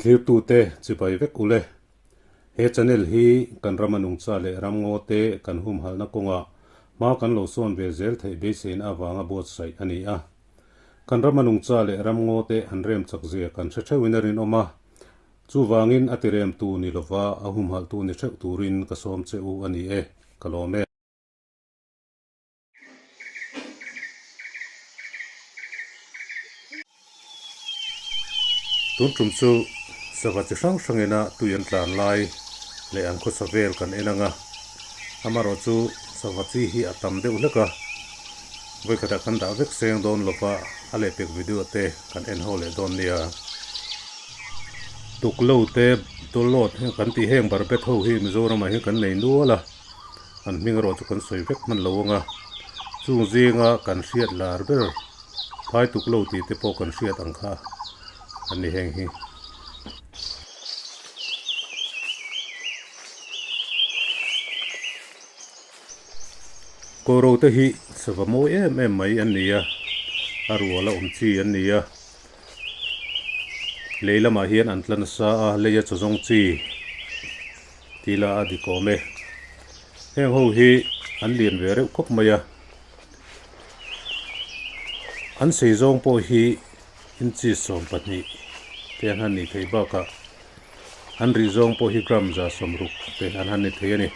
Thlirtute chibai vek ule. He channel hi kan rama nungcha leh ramngaw te kan humhalhna kawngah hma kan lo sawn ve zel theih beiseina avanga buatsaih a ni a. Kan rama nungcha leh ramngaw te an rem chak zia kan hre theuhin a rinawm a. Chuvangin a tiremtu ni lova a humhalhtu ni theuh turin ka sawm che u a ni e. Ka lawm e. Tun tum chu sava chi hrang hrangina tui an tlan lai leh an khawsa vel kan en ang a, amaherawh chu sava chi hi a tam deuh hlek a, vawikhatah kan dah vek seng dawn lova a lehpek video te kan en ho leh dawn nia. Tuklo te tawlawt kan tih heng barbet ho hi Mizoramah hian kan nei nual a. An hming erawh chu kan sawi vek hman lo ang a, chung zinga kan hriat lar ber phai tuk lo tih te pawh kan hriat ang kha an ni heng hi. Kawro te hi sava mawi em em mai an ni a, a rual a awm chi an ni a, lei lamah hian an tla nasa a, lei a chaw zawng chi. Ti la a dik awm e. Heng ho hi an lian ve reuh khawp mai a. An sei zawng pawh hi inchi 12 te an han nih theih bakah an rih zawng pawh hi gram 160 te an han ni thei a ni.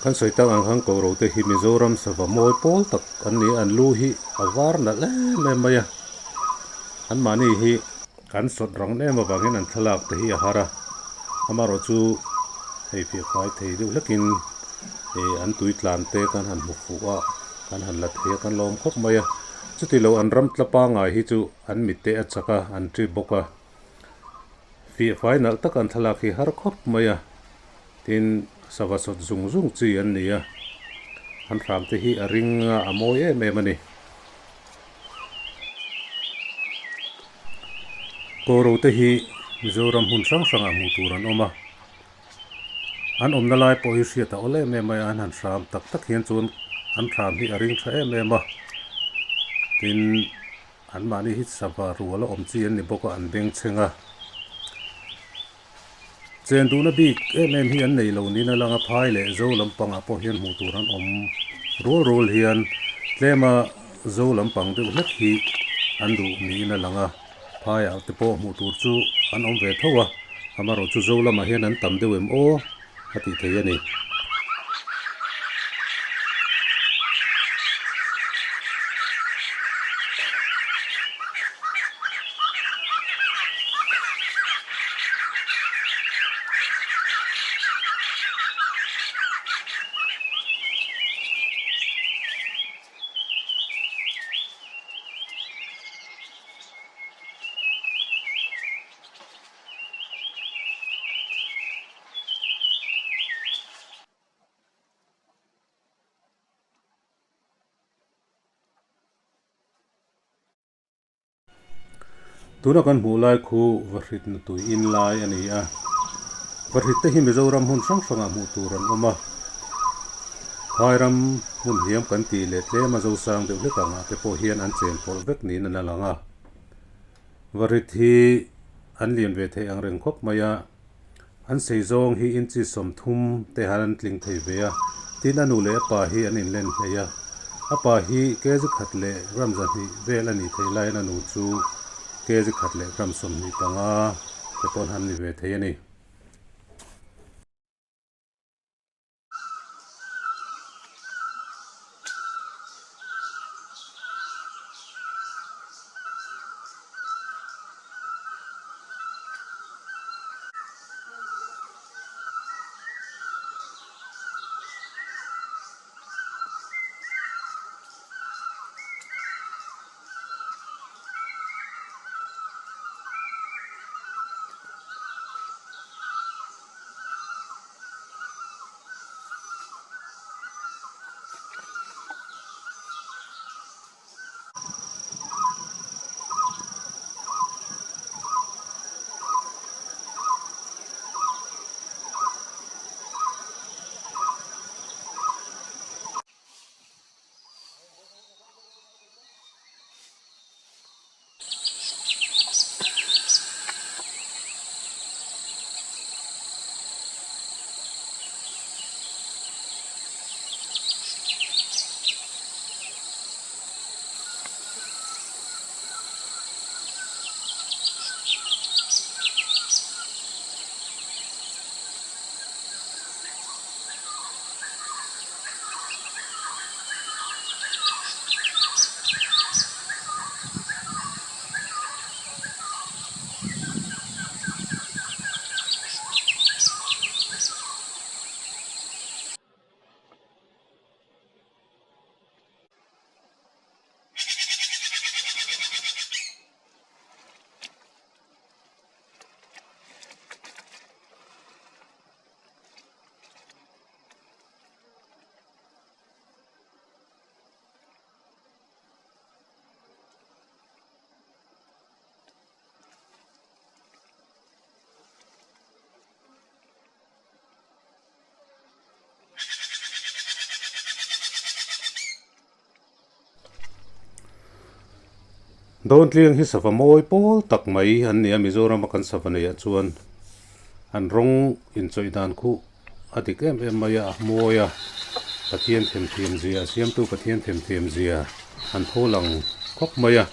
Kan sawi tak ang khan Koro te hi Mizoram sava mawi pawl tak an ni a, an lu hi a var nalh em em mai a, anmahni hi kan sawt rang em avangin an thlalak te hi a har a, amaherawh chu hei fiah fai thei deuh hlekin ih an tui tlan te kan han hmu fuh a, kan han la thei a, kan lawm khawp mai a, chuti lo an ram tla pangngai hi chu an mitte a chak a, an trip bawk a. Fiah fai nalh tak an thlalak hi har khawp mai a, tin sava sawt zung zung chi an ni a, an hram te hi a ring a, a mawi em em a ni. Kawro te hi Mizoram hmun hrang hrangah hmuh tur an awm a, an awmna lai pawh hi hriat a awl em em mai a, an han hram tak tak hian chuan an hram hi a ring tha em em a, tin. Anmahni hi sava rual a awm chi an ni bawk a, an beng chheng a. Chen duhna bik em em hi an nei lo niin a lang a, phai leh zo lampangah pawh hian hmuh tur an awm rual rual hian tlema zo lampang deuh hlek hi an duh niin a lang a, phaiah te pawh hmuh tur chu an awm ve tho a, amaherawhchu zo lamah hian an tam deuh em aw a tih thei a ni. Tuna kan hmuh lai khu Vahrit Nutui in lai a ni a. Vahrit te hi Mizoram hmun hrang hrangah hmuh tur an awm a. Phai ram hmun hniam kan tih leh tlem a zosang deuh hlek angah te pawh hian an chen pawlh vek niin an la lang a. Vahrit hi an lian ve thei ang reng khawp mai a. An sei zawng hi inchi 30 te han an tling thei ve a, tin a nu leh a pa hi an inlen hlei a. A pa hi kg khat leh gram 200 vel a nih theih laiin a nu chu kg khat leh gram 25 te pawh an han ni ve thei a ni. Dawntliang hi sava mawi pawl tak mai an ni a, Mizorama kan sava neiah chuan an rawng inchawih dan khuh a dik em em mai a, a mawi a, Pathian themthiam zia, a siamtu Pathian themthiam zia an tho lang khawp mai a.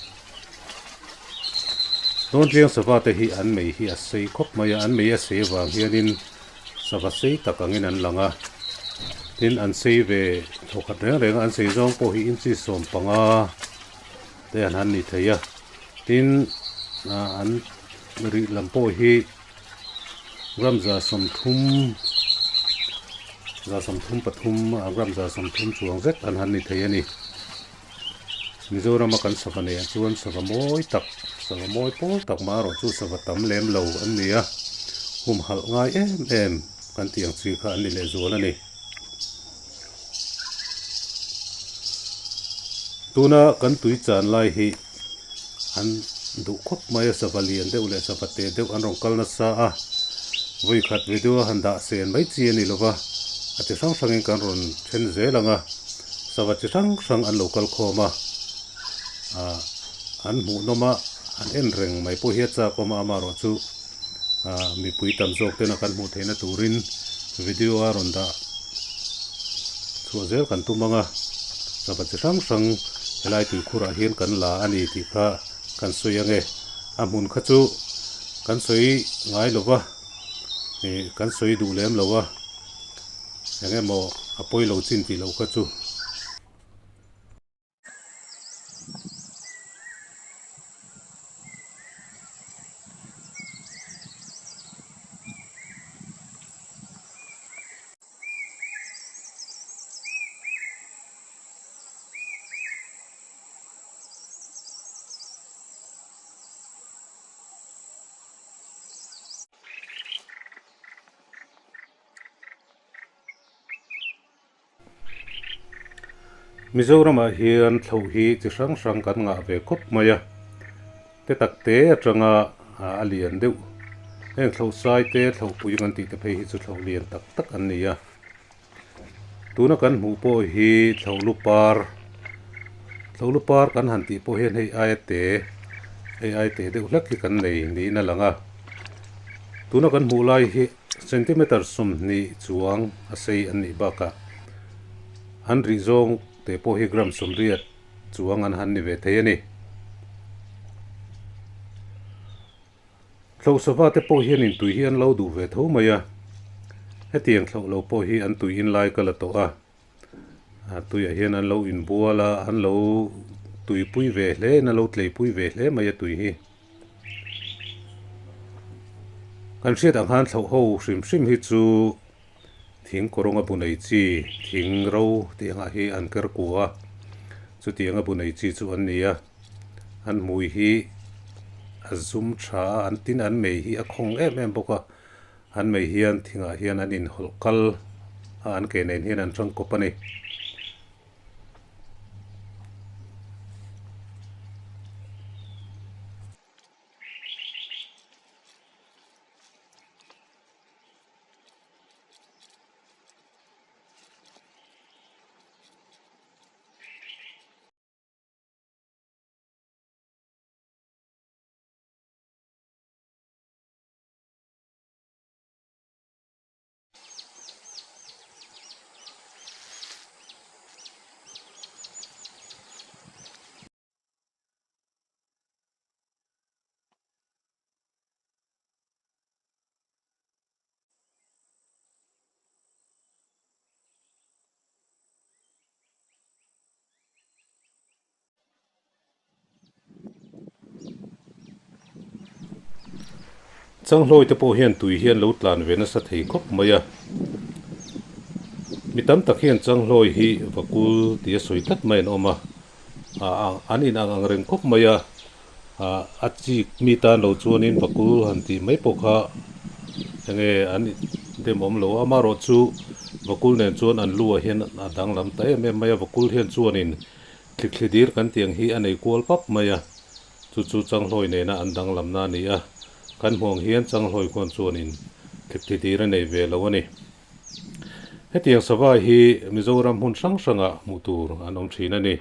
Dawntliang sava te hi an mei hi a sei khawp mai a, an mei a sei avang hianin sava sei tak angin an lang a, tin an sei ve thawkhat reng reng a, an sei zawng pawh hi inchi 15. Te an han ni thei a, tin an rih lam pawh hi gram 130 133 gram 130 chuang zet an han ni thei a ni. Mizorama kan sava neih ah chuan sava mawi tak sava mawi pawl tak mah erawh chu sava tam lem lo an ni a, humhalh ngai em em kan tih ang chi kha an ni lehzual a ni. Tuna kan tui chan lai hi an duh khawp mai a, sava lian deuh leh sava te deuh an rawn kal nasa a, vawi khat video a han dah sen mai chi a ni lova, a chi hrang hrangin kan rawn then zel ang a, sava chi hrang hrang an lo kal khawm a, ah an hmuhnawm a, an en reng mai pawh hi a chak awm a, amaherawhchu ah mipui tam zawk tena kan hmuh theihna turin video a rawn dah chhuah zel kan tum ang a, sava chi hrang hrang helai tuikhurah hian kan la a ni tih kha kan sawi ang e, a hmun kha chu kan sawi ngai lo va ih kan sawi duh lem lo a eng emaw a pawi lo chin tih loh kha chu. Mizoramah hian thlo hi chi hrang hrang kan ngah ve khawp mai a, te tak te atanga a lian deuh. Heng thlo sai te thlo pui kan tih te phei hi chu thlo lian tak tak an ni a. Tuna kan hmuh pawh hi thlo lu par, thlo lu par kan han tih pawh hian hei aia te, hei aia te deuh hlek hi kan nei niin a lang a. Tuna kan hmuh lai hi. Centimeter 20 chuang a sei an nih bakah an rih zawng te pawh hi gram 80 chuang an han ni ve thei a ni. Thlo sava te pawh hianin tui hi an lo duh ve tho mai a, hetiang thlo lo pawh hi an tui in lai ka la tawh a, a tuiah hian an lo inbual a, an lo tuipui ve hle in an lo tleipui ve hle mai a tui hi. Kan hriat ang khan thlauh ho hrim hrim hi chu thing kawrawnga bu nei chi thing ro tih angah hi an ker kua a, chutianga bu nei chi chu an ni a, an hmui hi a zum tha a, an tin an mei hi a khawng em em bawk a, an mei hian thingah hian an inhawlh kal a, an ke nen hian an tangkawp a ni. Changhlawi te pawh hian tui hi an lo tlan ve nasa thei khawp mai a, mi tam tak hian changhlawi hi vakul tih a sawi tlat mai an awm a, ah an in ang ang reng khawp mai a, ah a chik mi tan lo chuanin vakul han tih mai pawh kha enge an dem awm lo a, amaherawhchu vakul nen chuan an lu ah hian a danglam ta em em mai a, vakul hian chuanin Thlikthli dir kan tih ang hi a nei kual pap mai a, chu chu Changhlawi nena an danglamna a ni a, kan hmuh ang hian Changhlawi khuan chuanin thlikthli dir a nei ve lo a ni. Hetiang sava hi Mizoram hmun hrang hrangah hmuh tur an awm thin a ni.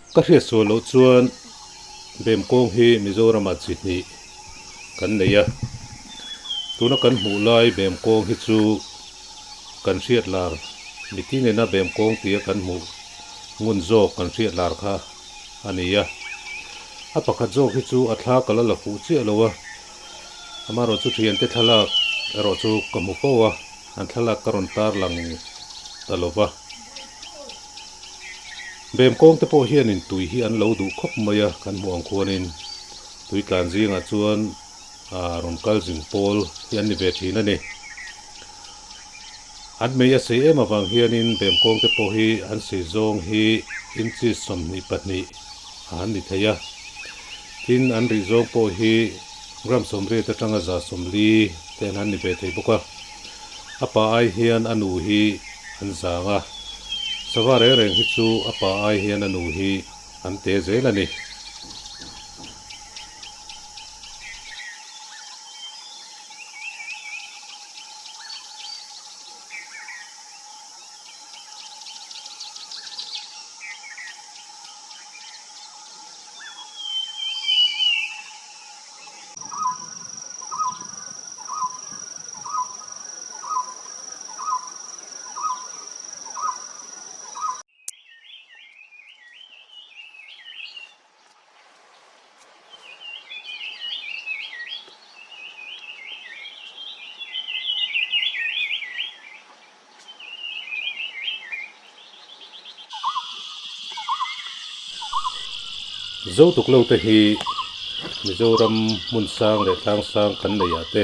Ka hriat sual loh chuan Bemkawng hi Mizoramah chi hnih kan nei a, tuna kan hmuh lai Bemkawng hi chu kan hriat lar miti nena Bemkawng tia kan hmuh ngun zawk kan hriat lar kha a ni a. A pakhat zawk hi chu a thla ka la la fuh chiah lo a, amaherawhchu thiante thlalak erawh chu ka hmu fo a, an thlalak ka rawn tarlang ta lo va. Bemkawng te pawh hianin tui hi an lo duh khawp mai a, kan hmuh ang khuanin tui tlan zingah chuan ah rawn kal zing pawl hi an ni ve thin a ni. An mei a sei em avang hianin Bemkawng te pawh hi an sei zawng hi inches 22 a han ni thei a, tin an rih zawng pawh hi gram 80 atanga 140 te an han ni ve thei bawk a. A pa ai hian a nu hi an zang a, sava reng reng hi chu a pa ai hian a nu hi an te zel a ni. Zotuk lo te hi Mizoram hmun sang leh tlang sang kan neih ah te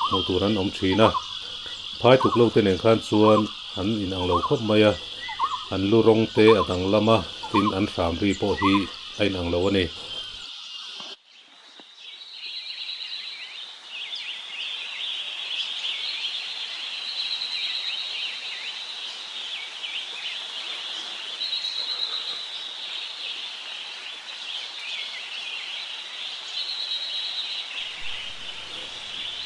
hmuh tur an awm thin a, phai tuk lo te nen khan chuan an inang lo khawp mai a, an lu rawng te a danglam a, tin an hram ri pawh hi a inang lo a ni.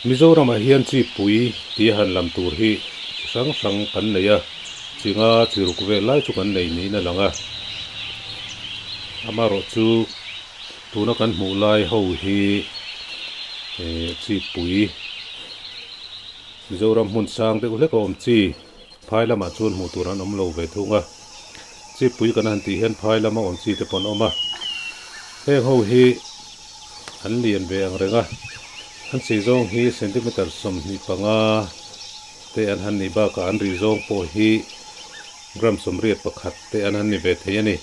Mizoramah hian chi pui tia han lam tur hi chi hrang hrang kan nei a, chi nga chi ruk vel lai chu kan nei niin a lang a. Amaherawhchu tuna kan hmuh lai ho hi eh chi pui Mizoram hmun sang deuh hlek a awm chi phai lamah chuan hmuh tur an awm lo ve thung a. Chi pui kan han tih hian phai lama awm chi te pawh an awm a. Heng ho hi an lian ve ang reng a, an sei zawng hi centimeter 25 te an han nih bakah an rih zawng pawh hi gram 81 te an han ni ve thei a ni.